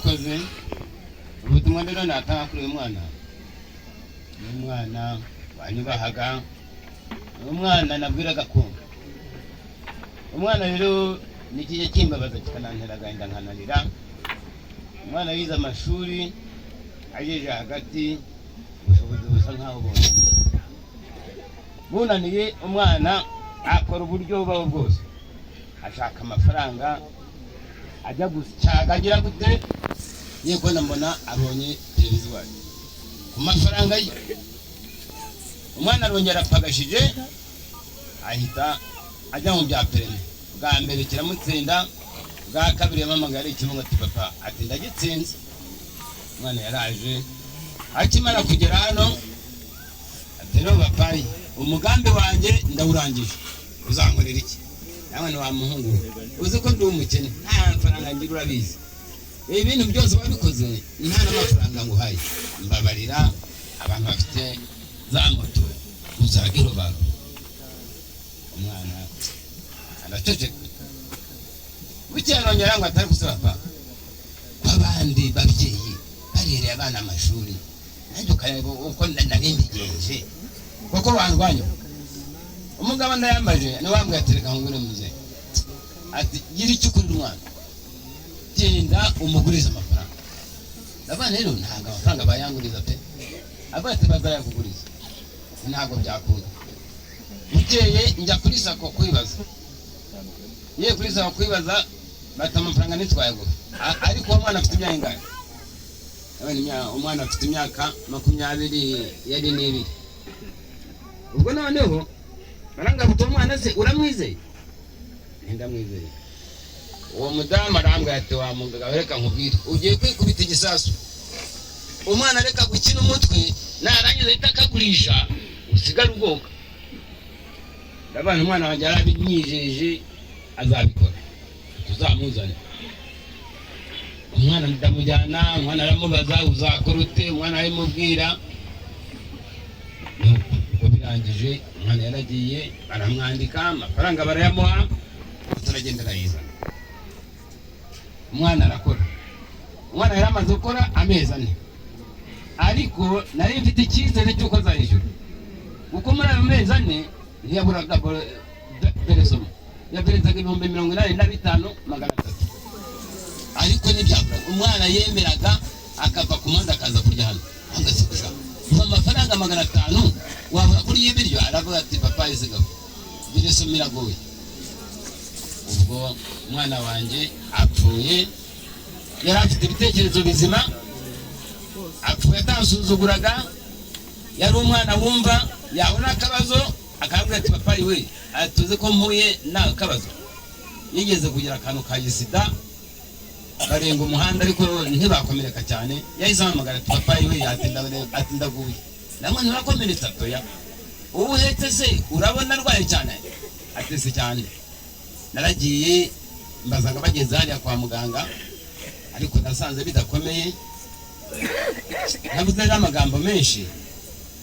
Murakoze. Ubutumwa rero natanga kuri uyu mwana, ni umwana wanyubahaga, ni umwana nabwiraga kumva. Umwana rero ni ikijya kimbabaza, kikanantera agahinda, nkanarira. Umwana yize amashuri, agejeje hagati ubushobozi busa nkaho bunaniye. Bunaniye, umwana akora uburyo bubaho bwose, ashaka amafaranga, ajya gucyaga, agira gute. Ngiye kubona mbona abonye televiziyo ku mafaranga ye. Umwana arongera apagashije, ahita ajya mu bya permis. Bwa mbere kiramutsinda, bwa kabiri yampamagaye ari ikibuga, ati: "Papa," ati, "ndagitsinze." Umwana yaraje, akimara kugera hano ati: "Rero papayi, umugambi wanjye ndawurangije, uzankorera iki?" Nawe ni wa muhungu we, uzi ko ndi umukene, nta mafaranga ngira, urabizi. Ibi bintu byose wabikoze nta n'amafaranga nguhaye. Mbabarira, abantu bafite za moto uzage rubavu. Umwana araceceka. Bukeye arongera ngo atari gusaba pa ko abandi babyeyi barereye abana amashuri, nanjye ukareba uko nari mbigenje, kuko wandwanya. Umugabo ndayambaje, niwe wambwiye ati: "Reka nkugure muzehe," ati: "Gira icyo ukorera umwana, genda umugurize amafaranga." Ndavuga: "Rero ntabwo amafaranga bayanguriza pe." Avuga ati: "Bazayakuguriza." Ntabwo byakunda. Bukeye njya kuri SACCO kwibaza. Ngiye kuri SACCO kwibaza, bata amafaranga ntitwayaguha. Ariko uwo mwana afite imyaka ingahe? Abana umwana afite imyaka 22 yari n'ibiri ubwo. Noneho barangabuta: "Uwo mwana se uramwizeye?" "Ndamwizeye." Uwo mudamu arambwira ati: "Wa mugabo, reka nkubwire, ugiye kwikubita igisasu. Umwana reka gukina umutwe, narangiza ahita akagurisha, usigare ugoka." Ndabona umwana wanjye yarabinyijeje, azabikora, tuzamuzane. Umwana ndamujyana, umwana aramubaza: "Uzakora ute?" Umwana arabimubwira. Nuko ubwo birangije, umwana yaragiye, baramwandika, amafaranga barayamuha, turagenda arayizana. Umwana arakora. Umwana yari amaze gukora amezi 4, ariko nari mfite icyizere cy'uko azayishyura, kuko muri ayo mezi 4 ntiyaburaga versement. Yaverezaga 85,300, ariko ntibyaburaga. Umwana yemeraga akava ku muhanda akaza kurya hano. Agaseka uva amafaranga 500 wabura kurya ibiryo. Aravuga ati: "Papa, isigaho, versement iragoye." Ubwo umwana wanjye apfuye yari afite ibitekerezo bizima, apfuye atansuzuguraga. Yari umwana wumva, yabona akabazo akabwira ati: "Papa we, tuzi ko mpuye n'akabazo." Yigeze kugira akantu ka gisida, barenga umuhanda ariko ntibakomereka cyane. Yahise ahamagara ati: "Papa we," ati, "ndaguye." Namwe nturakomeretse? Atoya. "Ubu uhetse se urabona arwaye cyane?" Atese cyane. Naragiye mbazaga bageze hariya kwa muganga, ariko nasanze bidakomeye. Navuze rero amagambo menshi.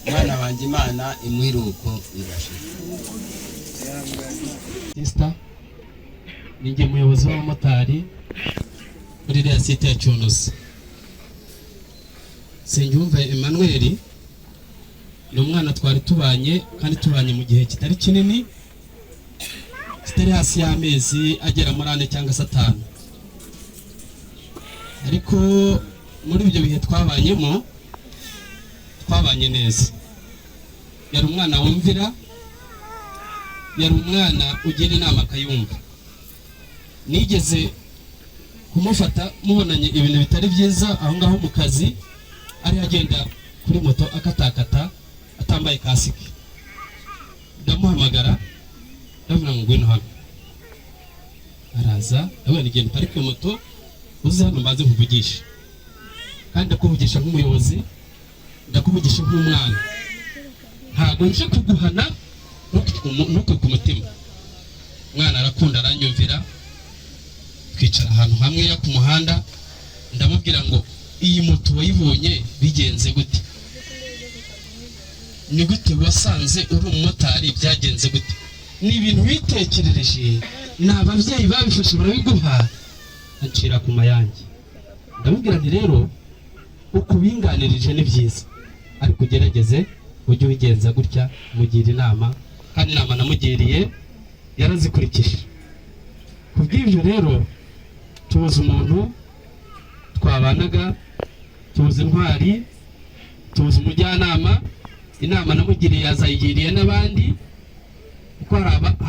Umwana wanjye, Imana imuhiruko igashira. Sisita, ni njye muyobozi w'abamotari muri iriya site ya Cyunuzi. Nsengiyumva Emmanuel ni umwana twari tubanye, kandi tubanye mu gihe kitari kinini, kitari hasi y'amezi agera muri 4 cyangwa se 5. Ariko muri ibyo bihe twabanyemo, twabanye neza. Yari umwana wumvira, yari umwana ugira inama akayumva. Nigeze kumufata mubonanye ibintu bitari byiza aho ngaho mu kazi, ari agenda kuri moto akatakata atambaye kasike. Ndamuhamagara, ndamubwira ngo: "Ngwino hano." Araza. Ndabona: "Igenda uparike moto, uze hano mbanze nkuvugishe, kandi ndakuvugisha nk'umuyobozi, ndakuvugisha nk'umwana. Ntabwo nje kuguhana, ntukwe ku mutima." Umwana arakunda, aranyumvira. Twicara ahantu hamwe ya ku muhanda. Ndamubwira ngo: "Iyi moto wayibonye bigenze gute? Ni gute wasanze uri umumotari? Byagenze gute? Ni ibintu witekerereje? Ni ababyeyi babifashe barabiguha?" Ancira ku mayange. Ndamubwira nti rero ukubinganirije ni byiza, ariko ugerageze ujye ubigenza gutya. Mugira inama, kandi inama namugiriye yarazikurikije. Ku bw'ibyo rero, tubuze umuntu twabanaga, tubuze intwari, tubuze umujyanama. Inama namugiriye yazayigiriye n'abandi, kuko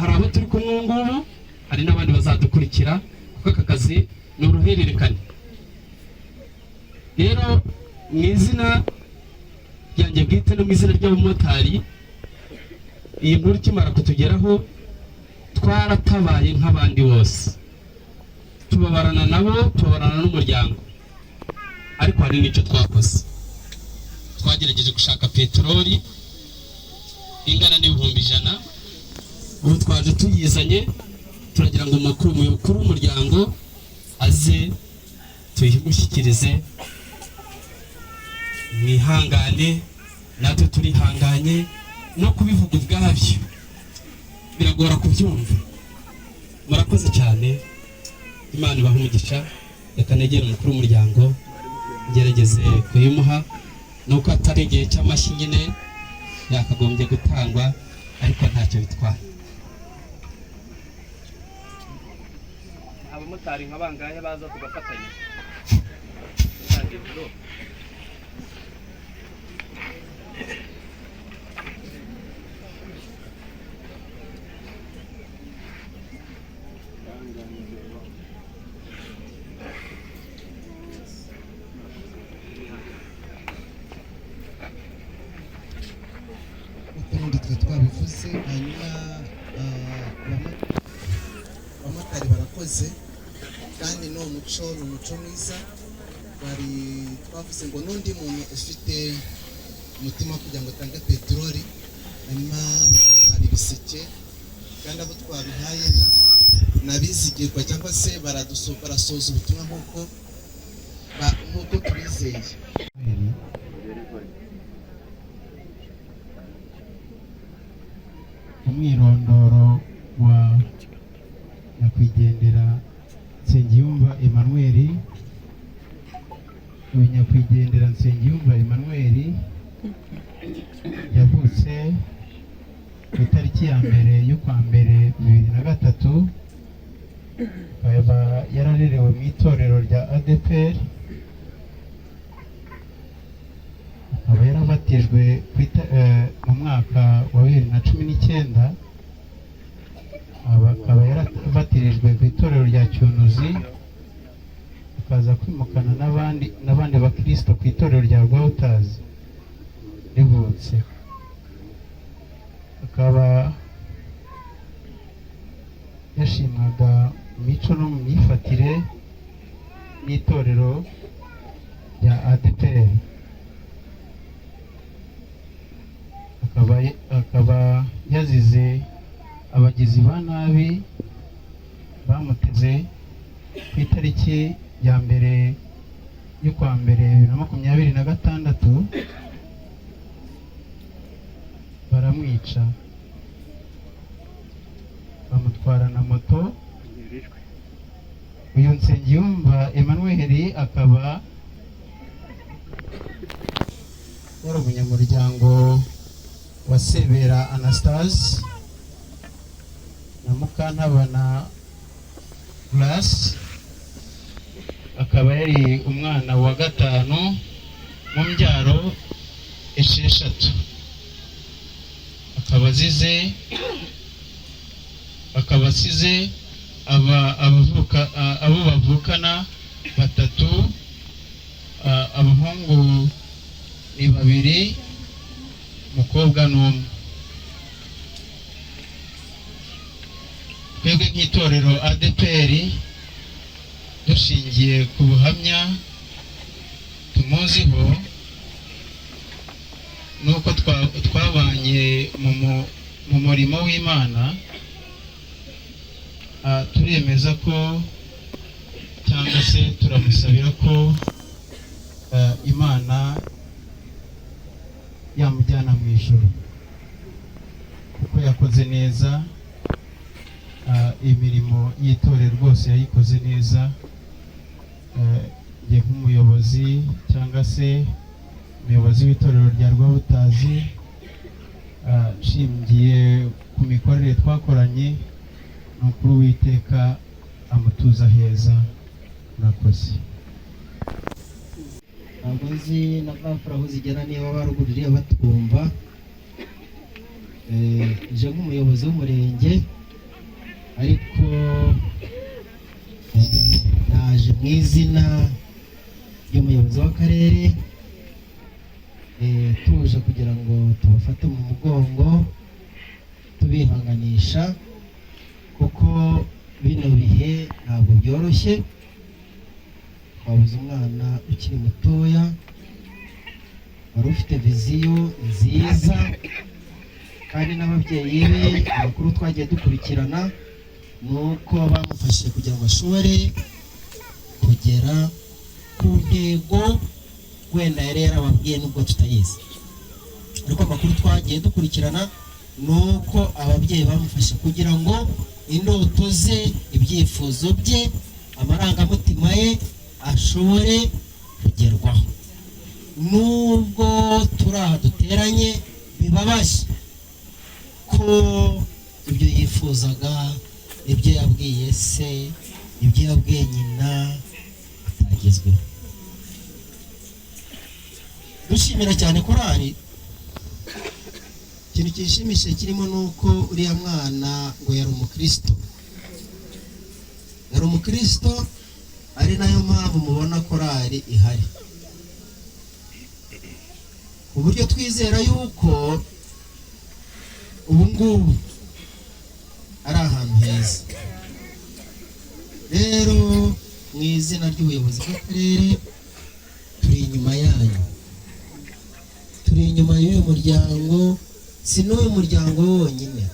hari abo turi kumwe ubu ngubu, hari n'abandi bazadukurikira, kuko aka kazi ni uruhererekane. Rero mu izina ryanjye bwite no mu izina ry'abamotari, iyi nkuru ikimara kutugeraho twaratabaye nk'abandi bose, tubabarana nabo, tubabarana n'umuryango. Ariko hari n'icyo twakoze: twagerageje gushaka peteroli ingana n'100,000. Ubu twaje tuyizanye, turagira ngo umukuru w'umuryango aze tuyimushyikirize. Mwihangane, natwe turihanganye, no kubivuga ubwabyo biragora kubyumva. Murakoze cyane, Imana ibahe umugisha. Reka negere umukuru w'umuryango ngerageze kuyimuha. Nuko atari igihe cy'amashyi nyine yakagombye gutangwa, ariko ntacyo bitwaye. Abamotari nka bangahe baza tugafatanya gutanga ibiro? Utundi twe twabivuze. Hanyuma abamotari barakoze, kandi ni umuco, ni umuco mwiza. Bari twavuze ngo n'undi muntu ufite umutima wo kugira ngo atange peteroli. Hanyuma hari ibiseke, kandi abo twabihaye ni abizigirwa cyangwa se barasoza ubutumwa nk'uko tubizeye. Umwirondoro wa nyakwigendera Nsengiyumva Emmanuel. Uyu nyakwigendera Nsengiyumva Emmanuel yavutse ku itariki ya 1 y'ukwa mbere 2003, akaba yararerewe mu itorero rya ADEPR, akaba yarabatijwe mu mwaka wa 2019, akaba yarabatirijwe ku itorero rya Cyunuzi, akaza kwimukana n'abandi bakristo ku itorero rya Rwawutazi rivutse, akaba yashimwaga mu mico no mu myifatire n'itorero rya ADEPR, akaba yazize abagizi ba nabi bamuteze ku itariki ya 1 y'ukwa mbere 2026, baramwica, bamutwara na moto. Uyu Nsengiyumva Emmanuel akaba yari umunyamuryango wa Sebera Anastase na Mukantabana Grace, akaba yari umwana wa gatanu mu mbyaro 6, akaba asize abo bavukana batatu, abahungu ni babiri, umukobwa ni umwe. Twebwe nk'itorero ADEPR, dushingiye ku buhamya tumuziho nuko twabanye mu murimo w'Imana, turemeza ko cyangwa se turamusabira ko Imana yamujyana mu ijuru, kuko yakoze neza imirimo y'itorero rwose, yayikoze neza. Njye nk'umuyobozi cyangwa se umuyobozi w'itorero rya Rwabutazi, nshingiye ku mikorere twakoranye, ni ukuri Uwiteka amutuza heza. Murakoze. Ntabwo nzi na bafura aho zigera, niba baruguririye batwumva. Nje nk'umuyobozi w'umurenge, ariko naje mu izina ry'umuyobozi w'akarere, tuje kugira ngo tubafate mu mugongo, tubihanganisha, kuko bino bihe ntabwo byoroshye. Twabuze umwana ukiri mutoya wari ufite vision nziza, kandi n'ababyeyi be, amakuru twagiye dukurikirana ni uko bamufashije kugira ngo ashobore kugera ku ntego wenda yari yarababwiye, nubwo tutayizi. Ariko amakuru twagiye dukurikirana ni uko ababyeyi bamufashe kugira ngo indoto ze, ibyifuzo bye, amarangamutima ye ashobore kugerwaho. Nubwo turi aha duteranye, bibabaje ko ibyo yifuzaga, ibyo yabwiye se, ibyo yabwiye nyina bitagezweho. Dushimira cyane korali. Ikintu kinshimishije kirimo ni uko uriya mwana ngo yari umukristo, yari umukristo, ari nayo mpamvu mubona korali ihari, ku buryo twizera yuko ubu ngubu ari ahantu heza. Rero mu izina ry'ubuyobozi bw'akarere, turi inyuma yanyu, turi inyuma y'uyu muryango, si n'uyu muryango wonyine,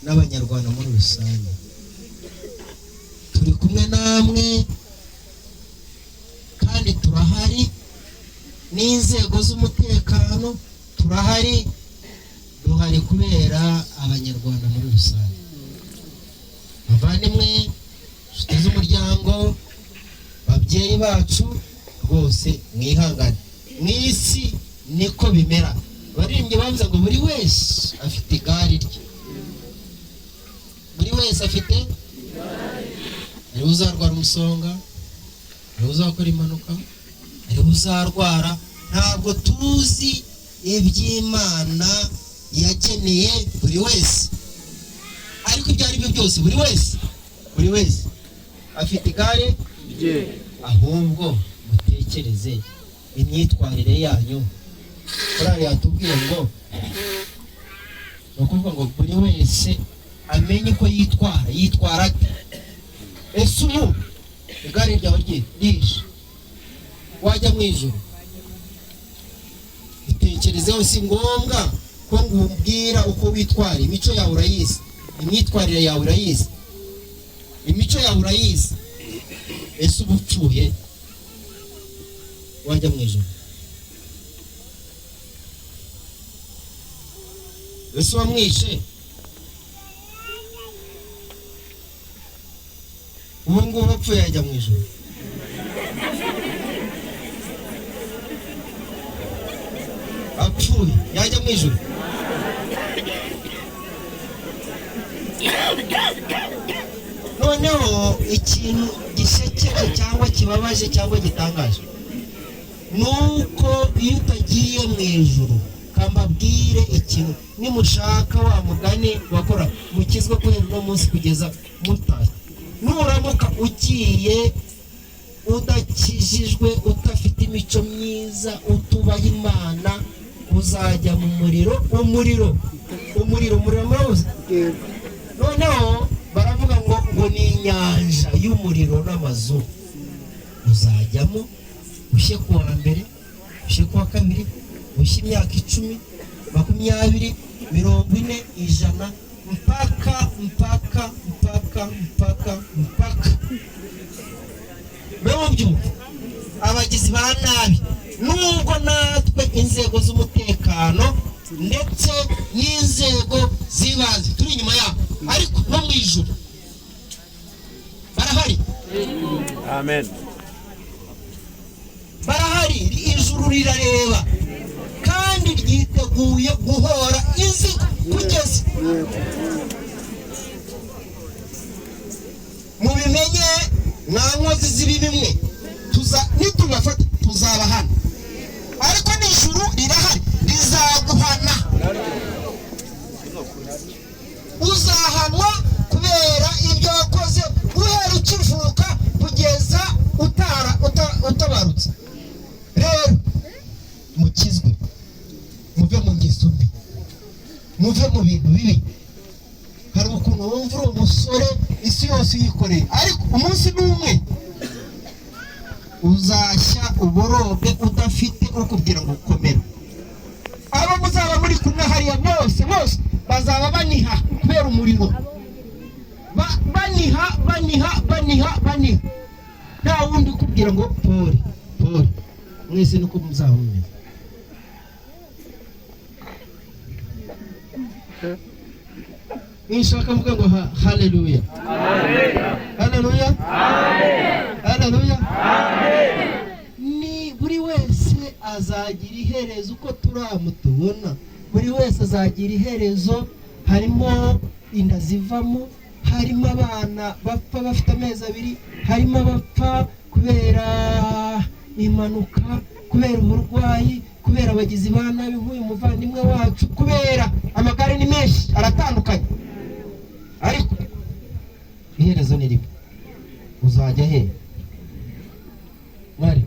n'Abanyarwanda muri rusange. Turi kumwe namwe kandi turahari, n'inzego z'umutekano turahari, duhari kubera Abanyarwanda muri rusange. Bavandimwe, inshuti z'umuryango, babyeyi bacu, rwose mwihangane. Mu isi niko bimera. Abaririmbyi bavuze ngo buri wese afite igare rye, buri wese afite. Hariho uzarwara umusonga, hariho uzakora impanuka, hariho uzarwara. Ntabwo tuzi iby'Imana yageneye buri wese, ariko ibyo ari byo byose, buri wese, buri wese afite igare rye. Ahubwo mutekereze imyitwarire yanyu. Korali yatubwiye ngo ni ukuvuga ngo buri wese amenye uko yitwara. Yitwara ate? Ese ubu igare ryawe rye rije, wajya mu ijuru? Bitekerezeho. Si ngombwa ko ngubwira uko witwara. Imico yawe urayizi, imyitwarire yawe urayizi, imico yawe urayizi. Ese uba upfuye, wajya mu ijuru? Ese wamwishe ubu ngubu apfuye yajya mu ijuru? Apfuye yajya mu ijuru? Noneho ikintu gisekeje cyangwa kibabaje cyangwa gitangaje ni uko iyo utagiye mu ijuru, kambabwire ikintu, nimushaka wa mugani wakora mukizwe guhera uno munsi kugeza mutashye, nuramuka ugiye udakijijwe, udafite imico myiza, utubaha Imana, uzajya mu muriro. Umuriro, umuriro, umuriro murawuzi. Noneho baravuga ngo ni inyanja y'umuriro n'amazu. Uzajyamo ushye ku wa mbere, ushye ku wa kabiri, ushye imyaka 10, 20, 40, 100, mpaka mpaka mpaka mpaka mpaka. Mbe mubyumva, abagizi ba nabi, nubwo natwe inzego z'umutekano ndetse n'inzego z'ibanze turi inyuma yabo, ariko no mu ijuru barahari. Amen. Ijuru rirareba kandi ryiteguye guhora inzigo kugeza mubimenye. Mwa nkozi z'ibibi mwe, tuza nitubafata tuzabahana, ariko n'ijuru rirahari, rizaguhana. Uzahanwa kubera ibyo wakoze guhera ukivuka kugeza utabarutse. Rero mukizwe, muve mu ngeso mbi, muve mu bintu bibi. Hari ukuntu wumva uri umusore, isi yose uyikoreye, ariko umunsi n'umwe uzashya uboroge udafite ukubwira ngo ukomere. Abo muzaba muri kumwe hariya bose bose bazaba baniha kubera umuriro. Baniha, baniha, baniha, baniha, nta wundi ukubwira ngo pole pole. Mwese niko muzaba mumeze. Nishaka mvuga ngo haleluya, haleluya, haleluya. Ni buri wese azagira iherezo uko turamutubona. Buri wese azagira iherezo. Harimo inda zivamo, harimo abana bapfa bafite amezi 2, harimo abapfa kubera impanuka, kubera uburwayi, kubera abagizi ba nabi nk'uyu muvandimwe wacu, kubera amagare ni menshi aratandukanye, ariko iherezo ni rimwe. Uzajya he mwari?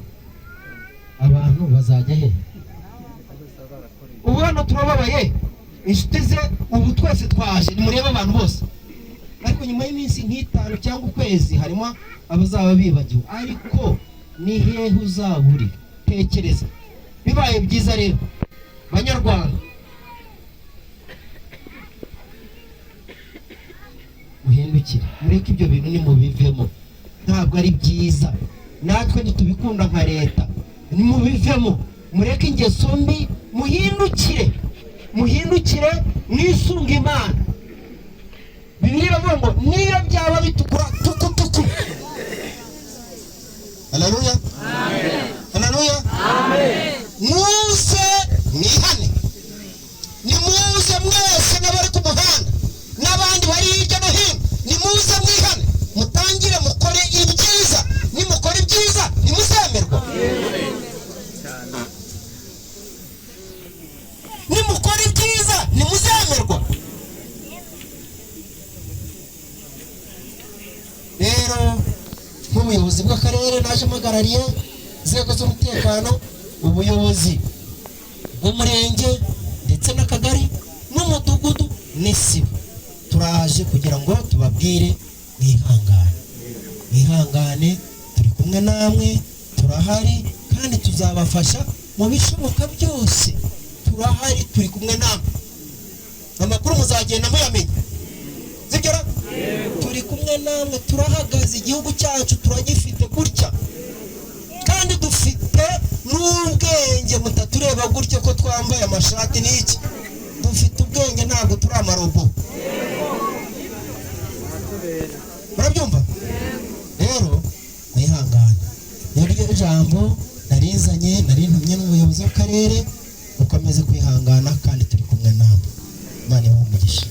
Abantu bazajya he? Ubu hano turababaye, inshuti ze ubu twese twaje, nimurebe abantu bose, ariko nyuma y'iminsi nk'itanu cyangwa ukwezi harimo abazaba bibagiwe. Ariko ni hehe uzaba uri? Tekereza. Bibaye byiza rero banyarwanda, muhindukire, mureke ibyo bintu nimubivemo, ntabwo ari byiza. Natwe ntitubikunda nka leta, nimubivemo, mureke ingeso mbi, muhindukire, muhindukire, mwisunge Imana. Bibiliya iravuga ngo niyo byaba bitukura tukutuku. Haleluya, haleluya. Muze mwihane, nimuze mwese n'abari ku muhanda n'abandi bari hirya no hino, nimuze mwihane, mutangire mukore ibyiza. Nimukora ibyiza ntimuzemerwa. Nimukora ibyiza ntimuzemerwa. Rero nk'ubuyobozi bw'akarere naje mpagarariye inzego z'umutekano, ubuyobozi bw'umurenge ndetse n'akagari n'umudugudu n'isibo, turaje kugira ngo tubabwire mwihangane, mwihangane, turi kumwe namwe, turahari kandi tuzabafasha mu bishoboka byose. Turahari, turi kumwe namwe, amakuru muzagenda muyamenya, sibyo? Turi kumwe namwe, turahagaze, igihugu cyacu turagifite gutya, kandi dufite n'ubwenge. Mutatureba gutya ko twambaye amashati n'iki, dufite ubwenge, ntabwo turi amarobo. Murabyumva? Rero mwihangane, niryo jambo narizanye, narintumye n'ubuyobozi bw'akarere. Mukomeze kwihangana kandi turi kumwe namwe. Imana ibahe umugisha.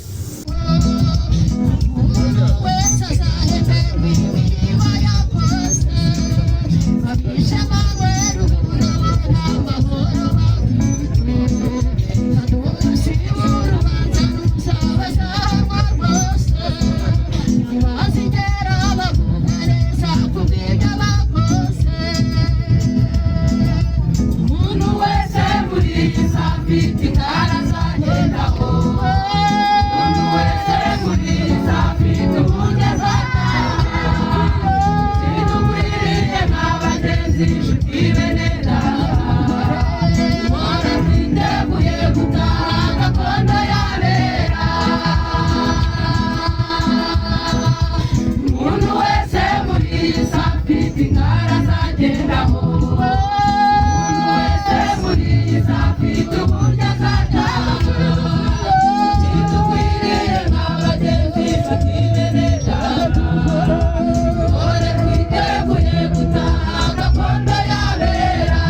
Umuntu wese muri iyi si afite intara azagendaho. Umuntu wese muri iyi si afite uburyo azataha. Ntidukwiriye nk'abagenzi inshuti bene data. Duhora twiteguye gutaha gakondo y'abera. Umuntu wese muri iyi si afite intara azagendaho. Umuntu wese muri iyi si afite uburyo azataha. Ntidukwiriye nk'abagenzi inshuti bene data. Duhore twiteguye gutaha gakondo y'abera.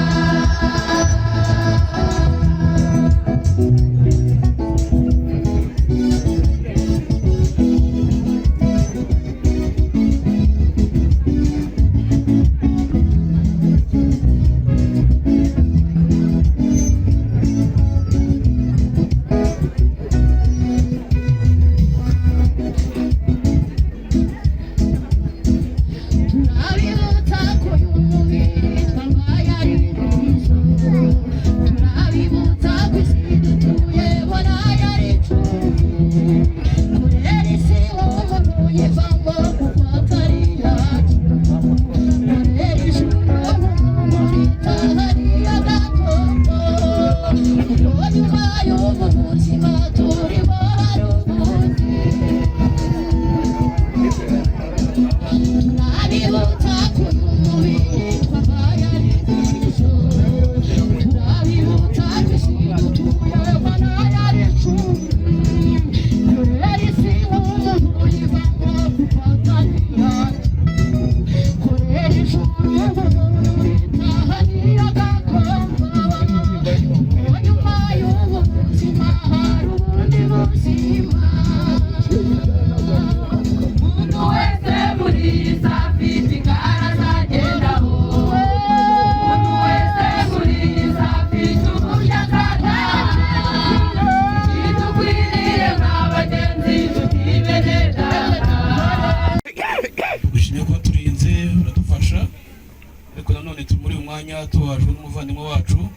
kanya tubabajwe n'umuvandimwe wacu.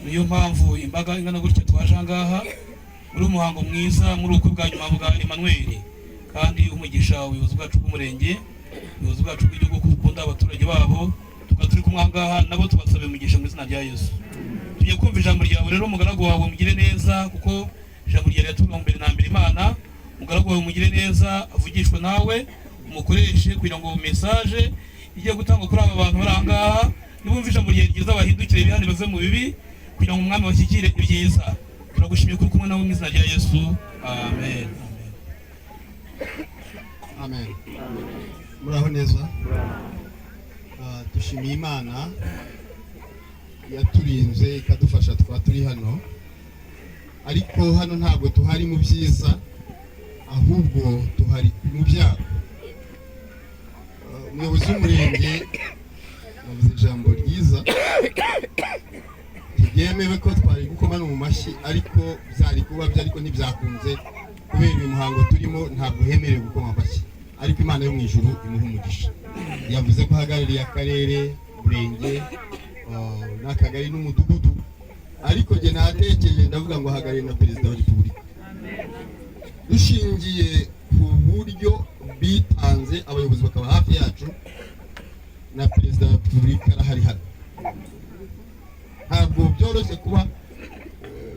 Niyo mpamvu imbaga ingana gutya twaje aha ngaha muri umuhango mwiza, muri ubukwe bwa nyuma bwa Emmanuel. Kandi umugisha ubuyobozi bwacu bw'umurenge, ubuyobozi bwacu bw'igihugu, ko bukunda abaturage babo, tukaba turi kumwe aha ngaha nabo, tubasaba umugisha mu izina rya Yesu. Tugiye kumva ijambo ryawe rero, umugaragu wawe mugire neza, kuko ijambo ryawe riratubwira ngo mbere na mbere Imana, umugaragu wawe mugire neza, avugishwe nawe, umukoreshe kugira ngo message igiye gutangwa kuri aba bantu bari aha ngaha, nibumva ijambo ryawe ryiza bahindukire, bihane, bave mu bibi, kugira ngo umwami bashyikire ibyiza. Turagushimiye kuri kumwe nawe mu izina rya Yesu, amen. Amen. Muraho neza. Dushimiye Imana yaturinze ikadufasha tukaba turi hano, ariko hano ntabwo tuhari mu byiza, ahubwo tuhari mu byago. Umuyobozi w'umurenge yavuze ijambo ryiza. Ntibyemewe ko twari gukoma no mu mashyi, ariko byari kuba byo, ariko ntibyakunze kubera uyu muhango turimo, ntabwo hemerewe gukoma amashyi. Ariko Imana yo mu ijuru imuha umugisha. Yavuze ko ahagarariye akarere, umurenge, n'akagari n'umudugudu, ariko jye natekereje ndavuga ngo ahagarariye na Perezida wa Repubulika. Dushingiye ku buryo bitanze, abayobozi bakaba hafi yacu, na Perezida wa Repubulika arahari hano. Ntabwo byoroshye kuba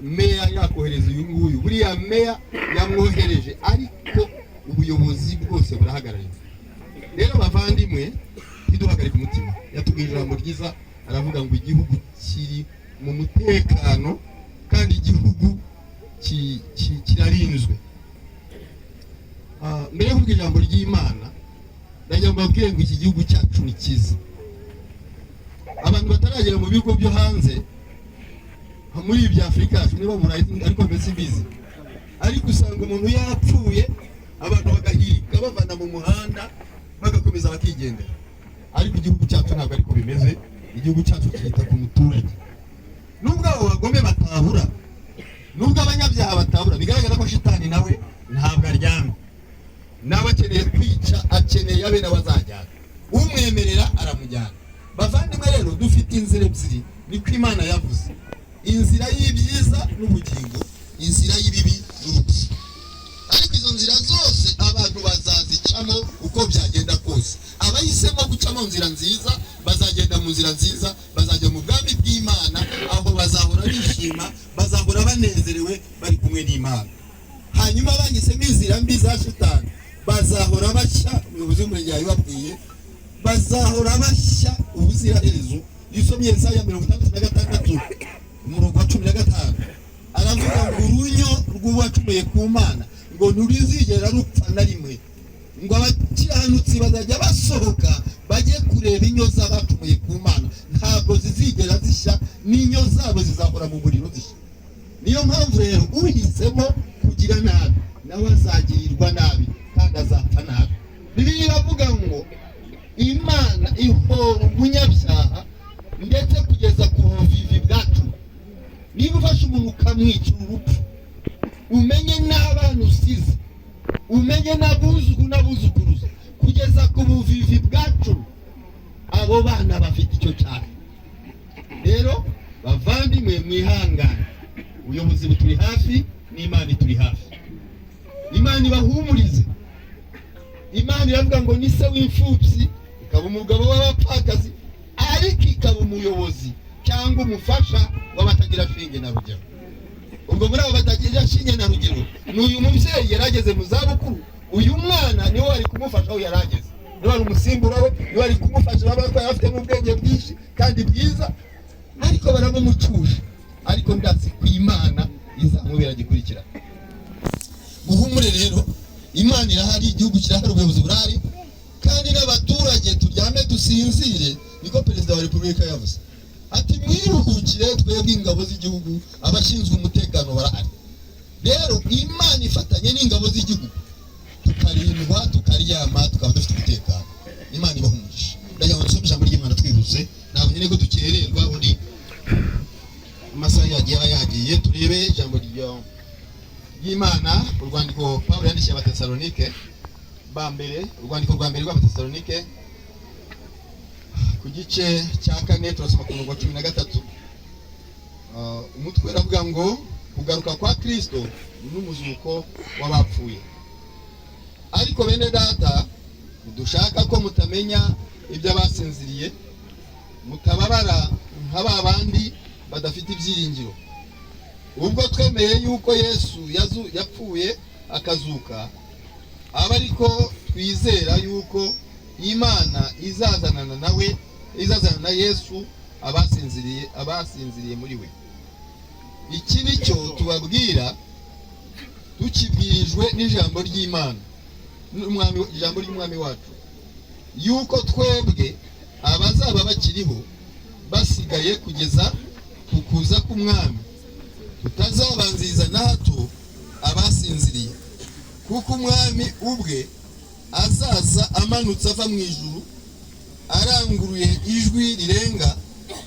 meya yakohereza uyu nguyu. Buriya meya yamwohereje, ariko ubuyobozi bwose burahagarariwe. Rero bavandimwe, ntiduhagarike umutima. Yatubwiye ijambo ryiza, aravuga ngo igihugu kiri mu mutekano kandi igihugu kirarinzwe. Mbere yo kuvuga ijambo ry'Imana, ndagira ngo mbabwire ngo iki gihugu cyacu ni cyiza. Abantu bataragera mu bigo byo hanze muri ibi bya Afurika yacu, niba Burayi ariko mbese mbizi, ariko usanga umuntu yapfuye, abantu bagahirika bavana mu muhanda, bagakomeza bakigendera. Ariko igihugu cyacu ntabwo ariko bimeze. Igihugu cyacu cyita ku muturage, nubwo abo bagome batabura, nubwo abanyabyaha batabura. Bigaragara ko shitani nawe ntabwo aryamye, nawe akeneye kwica, akeneye abe nawe azajyana, umwemerera aramujyana. Bavandimwe rero, dufite inzira ebyiri, niko Imana yavuze: inzira y'ibyiza n'ubugingo, inzira y'ibibi n'urupfu. Ariko izo nzira zose abantu bazazicamo uko byagenda kose. Abahisemo guca mu nzira nziza bazagenda mu nzira nziza, bazajya mu bwami bw'Imana, aho bazahora bishima, bazahora banezerewe bari kumwe n'Imana. Hanyuma bahisemo inzira mbi za shitani bazahora bashya. Umuyobozi w'umurenge yabibabwiye, bazahora bashya ubuziraherezo. Iyo usomye Yesaya 66 umurongo wa 15, aravuga ngo urunyo rw'uwacumuye ku Mana ngo ntirizigera rupfa na rimwe, ngo abakiranutsi bazajya basohoka bajye kureba inyo z'abacumuye ku Mana, ntabwo zizigera zishya, n'inyo zabo zizahora mu muriro zishya. Niyo mpamvu rero uhisemo kugira nabi nawe azagirirwa nabi kandi azapfa nabi. Bibiliya iravuga ngo Imana ihora umunyabyaha ndetse kugeza ku buvivi bwacu. Niba ufashe umuntu ukamwicira urupfu, umenye n'abana usize, umenye n'abuzukuru n'abuzukuruza, kugeza ku buvivi bwacu, abo bana bafite icyo cyaha. Rero bavandimwe, mwihangane, ubuyobozi buturi hafi n'Imana ituri hafi. Imana ibahumurize. Imana iravuga ngo ni se w'imfubyi, ikaba umugabo w'abapfakazi, ariko ikaba umuyobozi cyangwa umufasha w'abatagira shinge na rugero. Ubwo muri abo batagira shinge na rugero ni uyu mubyeyi yari ageze mu zabukuru. Uyu mwana niwe wari kumufasha aho yari ageze, niwe wari umusimbura we, niwe wari kumufasha. Urabona ko yari afite n'ubwenge bwinshi kandi bwiza, ariko baramumucuje. Ariko ndazi ku Imana izamubera gikurikira. Muhumure rero, Imana irahari, igihugu kirahari, ubuyobozi burahari, kandi n'abaturage turyame dusinzire. Niko Perezida wa Repubulika yavuze ati: "Mwiruhukire, twebwe ingabo z'igihugu, abashinzwe umutekano barahari." Rero Imana ifatanye n'ingabo z'igihugu, tukarindwa, tukaryama, tukaba dufite umutekano. Imana ibaha umugisha. Ndagira ngo dusome ijambo ry'Imana twihuse, ntabwo nyine ko dukererwa, ubundi amasaha yagiye aba yagiye. Turebe ijambo ry'Imana, urwandiko Pawulo yandikiye Abatesalonike ba mbere, urwandiko rwa mbere rw'Abatesalonike. Ku gice cya 4 turasoma ku murongo wa 13. Umutwe uravuga ngo kugaruka kwa Kristo n'umuzuko w'abapfuye. Ariko bene data, ntidushaka ko mutamenya iby'abasinziriye, mutababara nka ba bandi badafite ibyiringiro. Ubwo twemeye yuko Yesu yapfuye akazuka, aba ariko twizera yuko Imana izazanana nawe, izazana na Yesu abasinziriye muri we. Iki ni cyo tubabwira tukibwirijwe n'ijambo ry'Imana, ijambo ry'Umwami wacu, yuko twebwe abazaba bakiriho basigaye kugeza ku kuza k'Umwami tutazabanziriza na hato abasinziriye, kuko Umwami ubwe azaza amanutse ava mu ijuru, aranguruye ijwi rirenga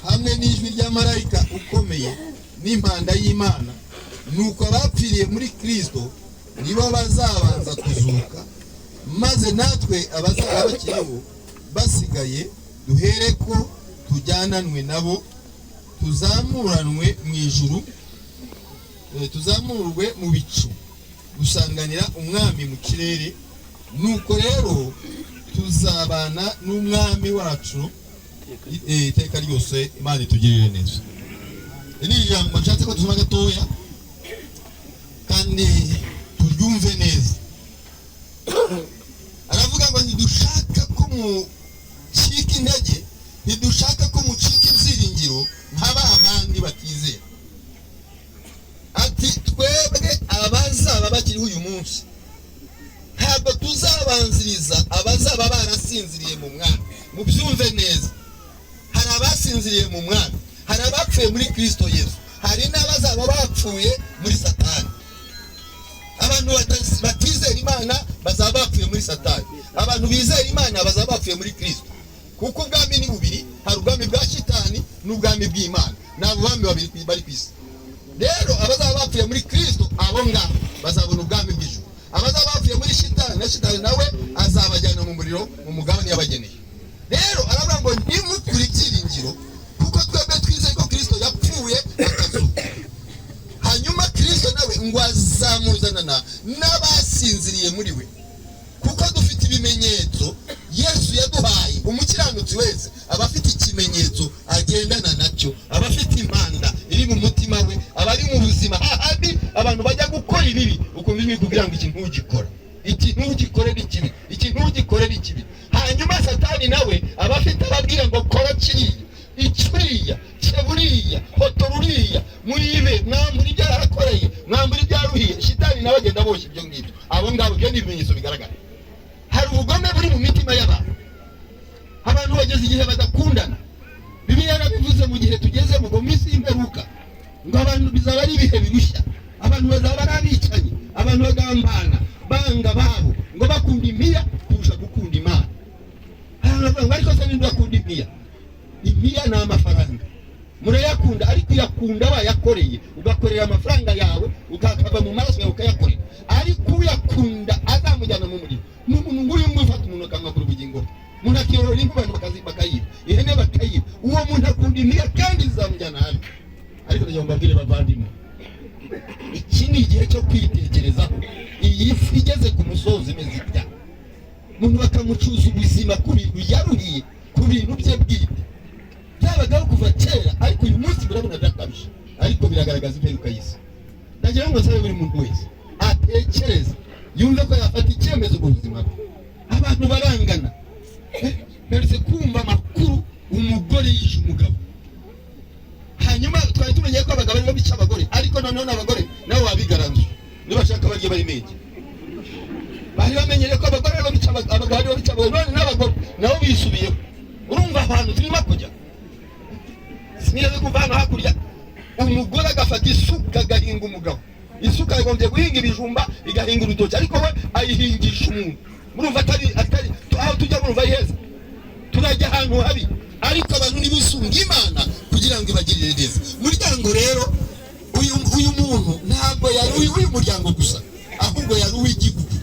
hamwe n'ijwi rya marayika ukomeye n'impanda y'Imana. Nuko abapfiriye muri Kristo nibo bazabanza kuzuka, maze natwe abazaba bakiriho basigaye duhere ko tujyananwe nabo, tuzamuranwe mu ijuru, tuzamurwe mu bicu gusanganira Umwami mu kirere. Nuko rero tuzabana n'Umwami wacu iteka ryose. Imana itugirire neza. Iri ni ijambo nshatse ko dusoma gatoya kandi turyumve neza. Aravuga ngo ntidushaka ko mucika intege, ntidushaka ko mucika ibyiringiro nka ba bandi batizera. Ati twebwe abazaba bakiriho uyu munsi ntabwo tuzabanziriza abazaba barasinziriye mu Mwami. Mubyumve neza, hari abasinziriye mu Mwami, hari abapfuye muri Kristo Yesu, hari n'abazaba bapfuye muri Satani. Abantu batizera Imana bazaba bapfuye muri Satani, abantu bizera Imana bazaba bapfuye muri Kristo. Kuko ubwami ni bubiri, hari ubwami bwa Shitani n'ubwami bw'Imana. Ni abo bami babiri bari ku isi. Rero abazaba bapfuye muri Kristo abo ngabo bazabona ubwami bw'ijuru. Abazaba bapfuye muri Shitani, na Shitani nawe azabajyana mu muriro, mu mugabane yabageneye. Rero aravuga ngo ntimukure ibyiringiro, kuko twebwe twizeye ko Kristo yapfuye akazuka. Hanyuma Kristo nawe ngo azamuzanana n'abasinziriye muri we, kuko dufite ibimenyetso Yesu yaduhaye. Umukiranutsi wese aba afite ikimenyetso agendana nacyo, aba afite impanda iri mu mutima we, aba ari mu buzima. Hahandi abantu bajya gukora ibibi, ukumva ijwi kugira ngo iki ntugikora, iki ntugikore ni kibi, iki ntugikore ni kibi. Hanyuma Satani nawe aba afite ababwira ngo kora kiriya, icuriya, ceburiya, hotoruriya, muribe, mwambura ibyo yarakoreye, mwambura ibyo yaruhiye. Shitani nawe agenda aboshya ibyo ngibyo. Abo ngabo ibyo ni ibimenyetso bigaragara. Hari ubugome buri mu mitima y'abantu. Abantu bageze igihe badakundana. Bibiliya yarabivuze mu gihe tugeze mu minsi y'imperuka, ngo abantu bizaba ari ibihe birushya, abantu bazaba ari abicanyi, abantu bagambana, banga babo, ngo bakunda impiya kurusha gukunda Imana. Abantu ariko se ninde akunda impiya? Impiya ni amafaranga, murayakunda, ariko uyakunda wayakoreye, ugakorera amafaranga yawe, ukakava mu maraso yawe ukayakorera. Ariko uyakunda azamujyana mu muriro. N'umuntu nguyu umwe ufata umuntu akamwakura ubugingo bwe, umuntu akiyorora inka, abantu bakayiba, ihene bakayiba. Uwo muntu akunda impiya kandi zizamujyana habi. Ariko ndagira ngo mbabwire bavandimwe, iki ni igihe cyo kwitekerezaho. Iyi fi igeze ku musozi imeze itya, umuntu bakamucuza ubuzima ku bintu yaruhiye, ku bintu bye bwite. Byabagaho kuva kera, ariko uyu munsi murabona byakabije, ariko biragaragaza imperuka y'isi. Ndagira ngo nsabe buri muntu wese atekereze, yumve ko yafata icyemezo ku buzima bwe. Abantu barangana. Mperutse kumva amakuru, umugore yishe umugabo. Hanyuma twari tumenye ko abagabo aribo bica abagore, ariko noneho n'abagore nabo babigaranzuye, nibashaka barye bari menge. Bari bamenyereye ko abagore aribo bica abagabo, aribo bica abagore, none n'abagore nabo bisubiyeho. Urumva ahantu turimo kujya. Sinigeze kumva hano hakurya umugore agafata isuka agahinga umugabo. Isuka yagombye guhinga ibijumba, igahinga urutoki, ariko we ayihingisha umuntu. Murumva atari aho tujya, murumva ari heza, turajya ahantu habi. Ariko abantu nibisunga Imana kugira ngo ibagirire neza. Muryango rero uyu muntu ntabwo yari uyu muryango gusa, ahubwo yari uw'igihugu,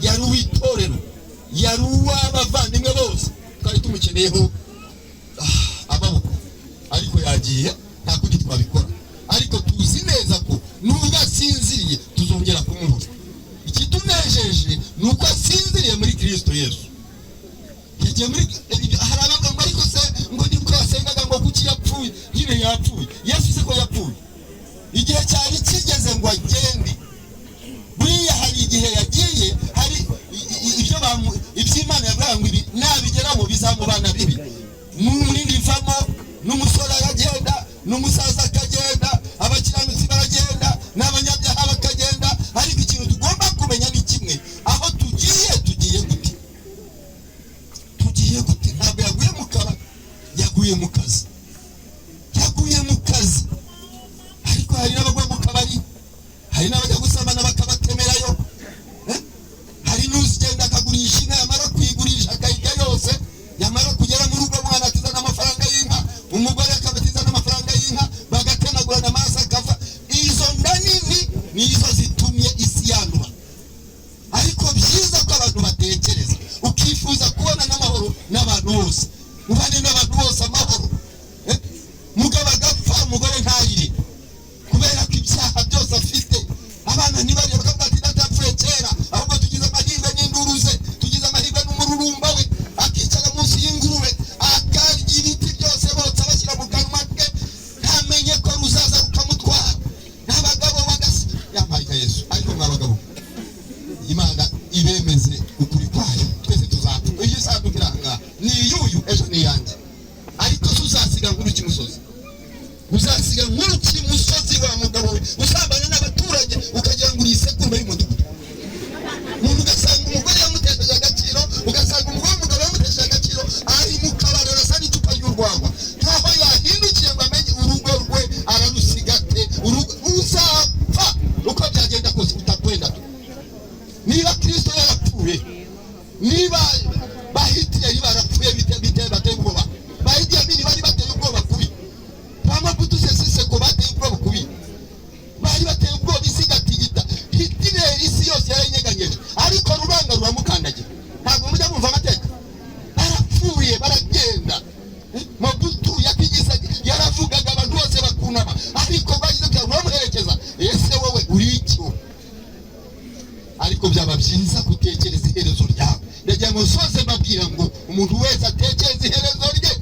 yari uw'itorero, yari uw'abavandimwe bose. Twari tumukeneyeho Yagiye, nta kundi twabikora, ariko tuzi neza ko nubwo asinziriye tuzongera kumubona. Ikitunejeje ni uko asinziriye muri Kristo Yesu. Yagiye muri, hari abavuga ngo ariko se ngo nibwo yasengaga, ngo kuki yapfuye? Nyine yapfuye. Yesu se ko yapfuye, igihe cyari kigeze ngo agende. Buriya hari igihe yagiye, hari ibyo iby'Imana yavuga ngo ibi nabigeraho bizamubana bibi. N'umurindi ivamo, n'umusore aragenda, n'umusaza akagenda, abakiranutsi baragenda, n'abanyabyaha bakagenda. Ariko ikintu tugomba kumenya ni kimwe: aho tugiye, tugiye gute? Tugiye gute? Ntabwo yaguye mu kabari, yaguye mu kazi, yaguye mu kazi. Ariko hari n'abagwa mu kabari, hari n'abajya gusambana bakabatemerayo. Eh? Hari n'uzigenda akagurisha inka, yamara kuyigurisha akayirya yose, yamara kugera mu rugo umwana atizana amafaranga y'inka, umugore akabatizana amafaranga y'inka, bagatemagurana amaraso akava. Izo nda nini nizo zitumye isi yandura. Ariko byiza ko abantu batekereza, ukifuza kubona n'amahoro n'abantu bose, ubane n'abantu bose amahoro. Eh? Mugabo agapfa, umugore ntayire kubera ko ibyaha byose afite, abana ntibarebe, bakavuga ati data yapfuye kera, ahubwo tugize amahirwe n'induru ze, tugize amahirwe n'umururumba we. Akicara munsi y'ingurube, akarya ibiti byose botsa bashyira mu kanwa ke, ntamenye ko ruzaza rukamutwara. N'abagabo bagasa yambaye nka Yesu. Ariko mwa bagabo, Imana ibemeze ukuri kwayo: twese tuzapfa. Iyi sanduku iri ahangaha ni iy'uyu, ejo ni iyanjye. Ariko se uzasiga nkuru kimusozi? Uzasiga nkuru kimusozi wa mugabo we usambana n'abaturage, ukagira ngo uri isekurume y'umudugudu? Umuntu ugasanga umugore yamutesheje agaciro, ugasanga umugore w'umugabo yamutesheje agaciro, ari mu kabari arasa n'icupa ry'urwagwa, nkaho yahindukiye ngo amenye urugo rwe ararusiga ate. Urugo uzapfa uko byagenda kose, utakwenda tu. Niba Kristo yarapfuye, niba ba Hitireri barapfuye, bite bateye ubwoba, ba Idi Amini bari bateye ubwoba kubi, ba Mobutu Sese Seko bateye ubwoba kubi, bari bateye ubwoba, isi igatigita. Hitireri isi yose yarayinyeganyeje, ariko rubanga ruramukandagira. Ntabwo mujya mumva amateka? Barapfuye baragenda. Mobutu yatigisa, yaravugaga abantu bose bakunama, ariko bagize kugira ngo ruramuherekeza. Ese wowe uri iki? Ariko byaba byiza gutekereza iherezo ryawe. Ndagira ngo nsoze mbabwira ngo umuntu wese atekereza iherezo rye.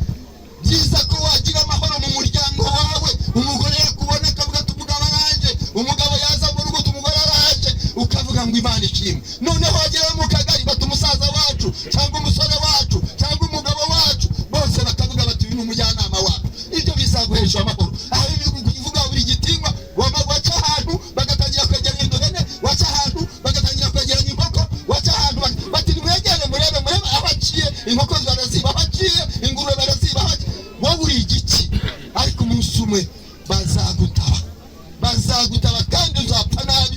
Byiza ko wagira amahoro mu muryango wawe, umugore yakubona akavuga ati umugabo araje, umugabo yaza mu rugo ati umugore araje, ukavuga ngo Imana ishimwe. Noneho wagera mu kagari bati umusaza wacu cyangwa umusore wacu cyangwa umugabo wacu, bose bakavuga bati uyu ni umujyanama wacu. Ibyo bizaguhesha amahoro. Aho kuvuga buri gitinywa, waca ahantu bagatangira kwegeranya uduhene, waca ahantu bagatangira kwegeranya inkoko, waca ahantu bati nimwegere murebe, murebe aho aciye inkoko baraziba, aho aciye ingurube baraziba, aho aciye. Wowe uri igiki? Ariko umunsi umwe bazagutaba, bazagutaba kandi uzapfa nabi,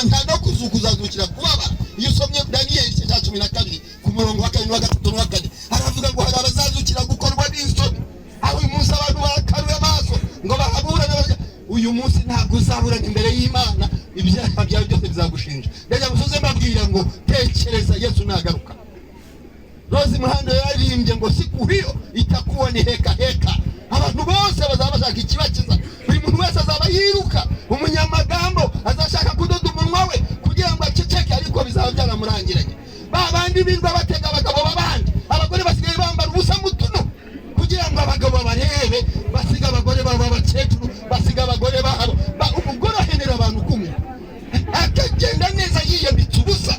nta no kuzuka, uzazukira kubabara. Iyo usomye Daniyeli igice cya 12 ku murongo wa kabiri n'uwa gatatu n'uwa kane, haravuga ngo hari abazazukira gukorwa n'isoni. Aho uyu munsi abantu barakaruye amaso ngo bahaburane, uyu munsi ntabwo uzaburana imbere y'Imana, ibyaha byawe byose bizagushinja. Ndagira ngo usoze mbabwira ngo tekereza Yesu nagaruka. Rose Muhando yaririmbye ngo siku hiyo itakuwa ni heka heka. Abantu bose bazaba bashaka ikibakiza, buri muntu wese azaba yiruka. Umunyamagambo azashaka kudoda umunwa we kugira ngo aceceke, ariko bizaba byaramurangiranye. Ba bandi birirwa batega abagabo b'abandi, abagore basigaye bambara ubusa mu tuno kugira ngo abagabo barebe, basiga abagore babo, abakecuru basiga abagore babo. Umugore ahenera abantu kumwe, akagenda neza yiyambitse ubusa.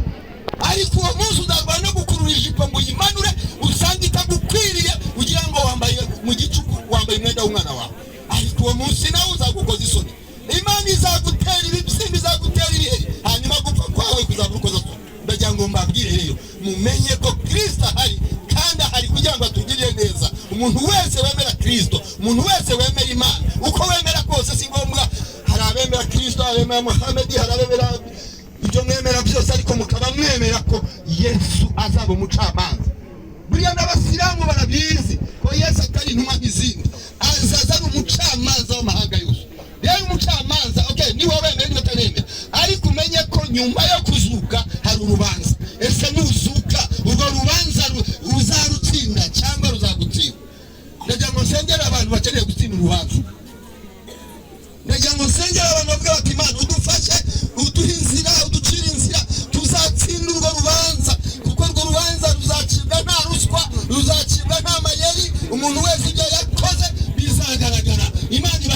Ariko uwo munsi uzarwana no gukurura ijipo ngo uyimanure, usange itagukwiriye, ugira ngo wambaye mu gicuku, wambaye umwenda w'umwana wawe. Ariko uwo munsi nawe uzagukoza isoni, Imana izagutera ibibyimba, izagutera ibiheri, hanyuma gupfa kwawe kuzaba urukozasoni. Ndagira ngo mbabwire rero mumenye ko Kristo ahari, kandi ahari kugira ngo atugirire neza. Umuntu wese wemera Kristo, umuntu wese wemera Imana, uko wemera kose si ngombwa. Hari abemera Kristo, abemera Muhamedi, hari abemera ibyo mwemera byose, ariko mukaba mwemera ko Yesu azaba umucamanza. Buriya n'abasilamu barabizi ko Yesu atari intumwa nk'izindi, azaza ari umucamanza w'amahanga yose. Rero umucamanza, okay, niba wemera niba utaremera, ariko umenye ko nyuma yo kuzuka hari urubanza. Ese nuzuka urwo rubanza uzarutsinda cyangwa ruzagutsinda? Ndagira ngo nsengere abantu bakeneye gutsinda urubanza.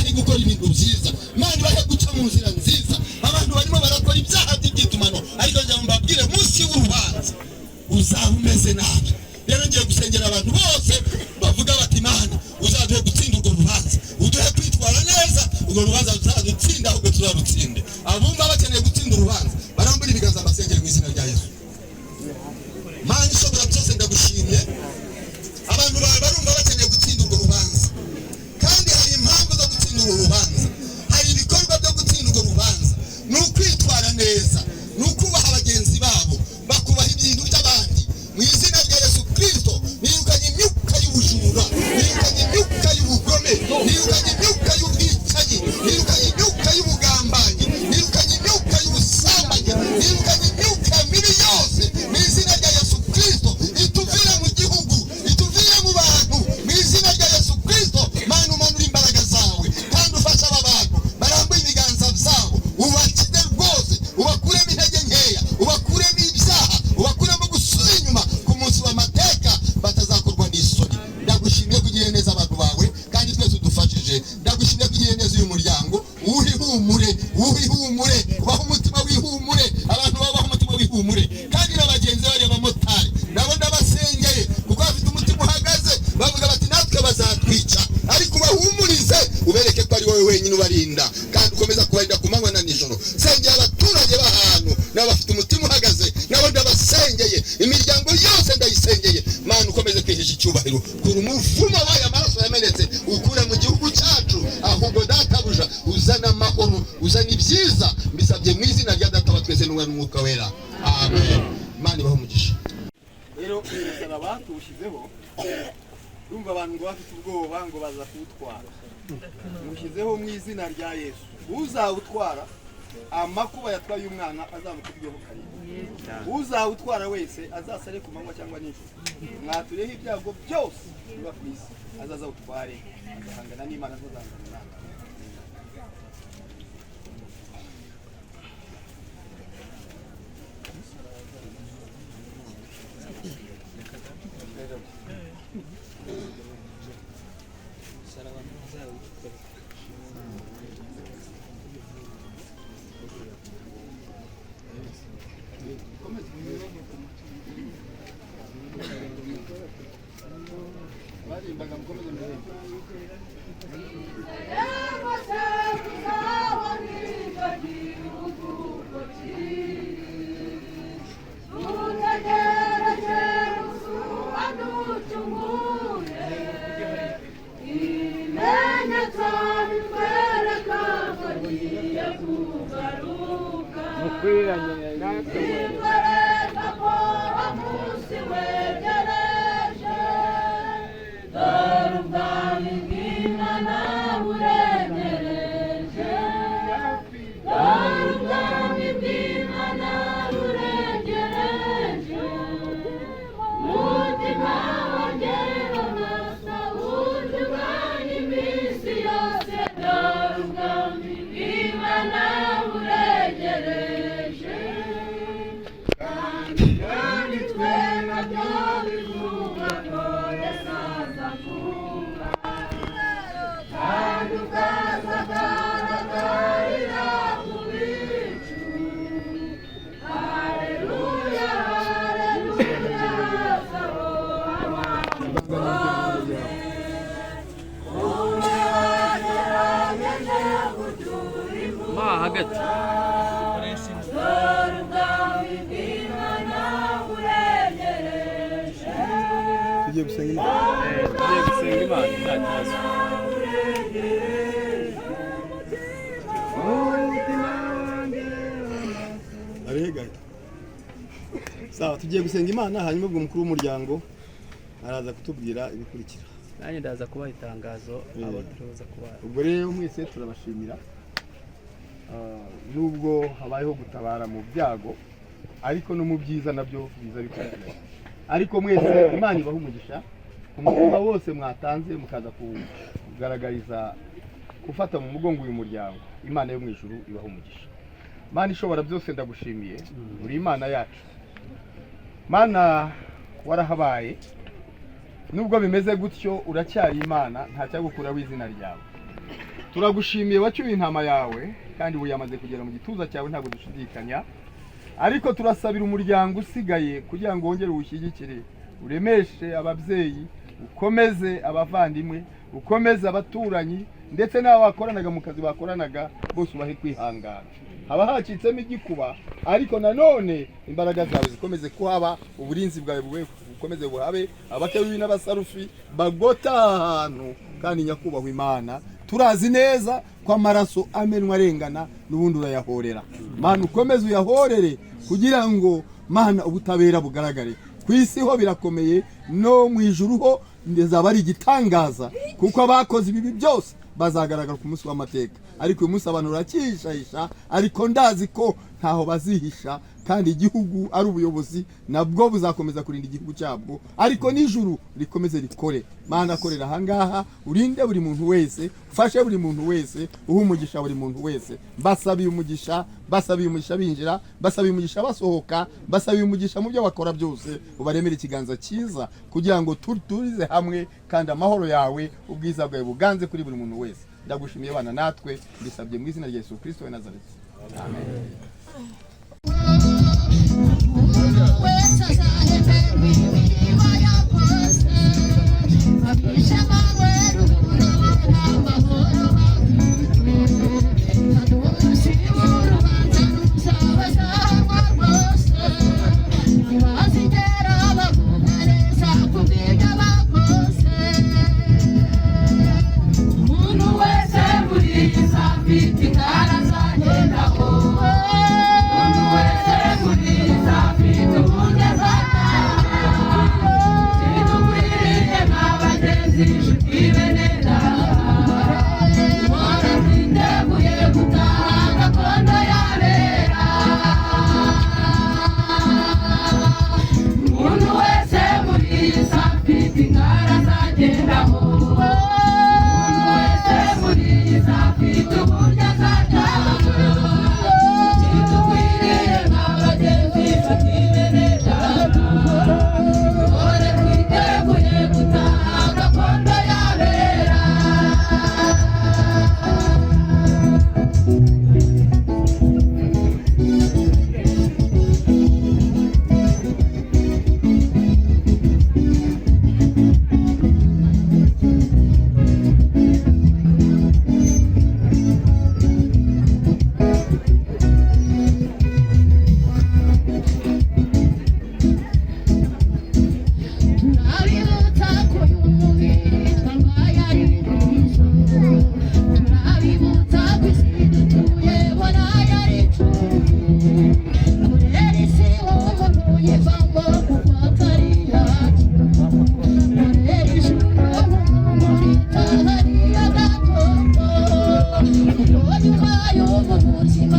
Ibahe gukora ibintu byiza, Imana ibahe guca mu nzira nziza. Abantu barimo barakora ibyaha by'ibyitumano, ariko njya mbabwire, munsi w'urubanza uzaba umeze nabi. Rero ngiye gusengera abantu bose bavuga bati: "Imana, uzaduhe gutsinda urwo rubanza, uduhe kwitwara neza, urwo rubanza tuzarutsinda, ahubwo tuzarutsinde." Abumva bakeneye gutsinda urubanza barambura ibiganza, mbasengere mu izina rya Yesu. Mana ishobora byose, ndagushimye. Abantu bawe barumva bakeneye gutsinda urwo rubanza, kandi hari impamvu zo gutsinda uru rubanza, hari ibikorwa byo gutsinda urwo rubanza. Ni ukwitwara neza, ni ukubaha bagenzi babo, bakubaha ibintu by'abandi. Mu izina rya Yesu Kirisito, nirukanye imyuka y'ubujura, nirukanye imyuka y'ubugome, nirukanye imyuka y'ubwicanyi, nirukanye imyuka y'ubugambanyi, nirukanye imyuka y'ubusambanyi, nirukanye imyuka mibi yose mu izina rya Yesu Kirisito. Ituvire mu gihugu, ituvire mu bantu, mu izina rya Yesu Kirisito. Mana, umanura imbaraga zawe kandi ufashe aba bantu barambuye ibiganza byabo, ubakize rwose, ubakuremo intege nkeya, ubakuremo ibyaha, ubakuremo gusubira inyuma. Ku munsi w'amateka batazakorwa n'isoni. Ndagushimiye ko ugiriye neza abantu bawe kandi twese udufashije. Ndagushimiye ko ugiriye neza uyu muryango. Uwuhe ihumure, uwuhe ihumure, ubahe umutima w'ihumure, abantu babaha umutima w'ihumure. Kandi na bagenzi bariya bamotari nabo ndabasengeye, kuko bafite umutima uhagaze, bavuga bati: "Natwe bazatwica." Ariko ubahumurize, ubereke ko ari wowe wenyine ubarinda kandi ukomeza kubarinda ku manywa na nijoro. Sengera abaturage b'ahantu, nabo bafite umutima uhagaze, nabo ndabasengeye. Imiryango yose ndayisengeye. Mana, ukomeze kwihisha icyubahiro, kura umuvumo w'aya maraso yamenetse, ukure mu gihugu cyacu, ahubwo databuja uzana amahoro, uzana ibyiza. Mbisabye mu izina rya Data wa twese n'Umwana n'Umwuka Wera, amen. Imana ibahe umugisha. Rero uyu musaraba tuwushyizeho, urumva abantu ngo bafite ubwoba ngo baza kuwutwara. Mushyizeho mu izina rya Yesu. Uzawutwara, amakuba yatwaye umwana azamukubyeho karindwi. Uzawutwara wese azasare ku manywa cyangwa nijoro, mwatureho ibyago byose biba ku isi, azaza awutware, agahangana n'Imana, azazahangana natwe. Barimbaga, mukomeze muririmbe. Ma hagati. Tugiye gusenga Imana. Tugiye gusenga Imana, nta kibazo. Aregaye. Sawa, tugiye gusenga Imana, hanyuma ubwo umukuru w'umuryango araza kutubwira ibikurikira. Nanjye ndaza kubaha itangazo abo turaza kubaha. Ubwo rero mwese turabashimira. Nubwo habayeho gutabara mu byago, ariko no mu byiza nabyo biza bikurikiranye. Ariko mwese Imana ibaha umugisha ku mutima wose mwatanze, mukaza kugaragariza gufata mu mugongo uyu muryango. Imana yo mu ijuru ibaha umugisha. Mana ishobora byose, ndagushimiye, uri Imana yacu. Mana, warahabaye, nubwo bimeze gutyo uracyari Imana, nta cyagukuraho izina ryawe. Turagushimiye wacyuye intama yawe, kandi ubu yamaze kugera mu gituza cyawe, ntabwo dushidikanya. Ariko turasabira umuryango usigaye kugira ngo wongere uwushyigikire, uremeshe ababyeyi, ukomeze abavandimwe, ukomeze abaturanyi, ndetse n'abo bakoranaga mu kazi bakoranaga bose, ubahe kwihangana. Haba hacitsemo igikuba, ariko nanone imbaraga zawe zikomeze kuhaba, uburinzi bwawe bube bukomeze buhabe, abakerubi n'abasarufi bagota aha hantu. Kandi nyakubahwa Imana, turazi neza ko amaraso amenwa arengana n'ubundi urayahorera. Mana, ukomeze uyahorere kugira ngo, Mana, ubutabera bugaragare ku isi. Ho birakomeye, no mu ijuru ho bizaba ari igitangaza, kuko abakoze ibibi byose bazagaragara ku munsi w'amateka. Ariko uyu munsi abantu barakihishahisha, ariko ndazi ko ntaho bazihisha. Kandi igihugu ari ubuyobozi, nabwo buzakomeza kurinda igihugu cyabwo, ariko n'ijuru rikomeze rikore. Mana, akorera ahangaha, urinde buri muntu wese, ufashe buri muntu wese, uhe umugisha buri muntu wese. Basabiye umugisha, basabiye umugisha binjira, basabiye umugisha basohoka, basabiye umugisha mu byo bakora byose. Ubaremere ikiganza cyiza kugira ngo turize hamwe, kandi amahoro yawe, ubwiza bwawe buganze kuri buri muntu wese. Ndagushimiye bana natwe, mbisabye mu izina rya Yesu Kristo wa Nazareti, amen. Wese azahemberwa imirimo yakoze, abishema amahoro bafite, umunsi w'urubanza ruzabazahanwa rwose, ntibazigera bavuga neza ku bw'ibyo bakoze. Umuntu wese muri iyi si afite intara azagendaho, umuntu wese muri iyi si afite uburyo azataha. Ntidukwiriye nk'abagenzi, inshuti bene data, duhora twiteguye gutaha gakondo y'abera. Umuntu wese muri iyi si afite intara azagendaho, umuntu wese muri iyi si afite uburyo azataha. Ntidukwiriye nk'abagenzi, inshuti bene data, duhore twiteguye gutaha gakondo y'abera. Turabibutsa ko uyu mubiri twambaye ari ibirunzo, turabibutsa ko isi dutuye bona yari icumbi, kurera isi umuntu yivamo kuko atari iyacu, kurera ijuru umuntu ritaha ariyo gakondo, kuko nyuma y'ubu buzima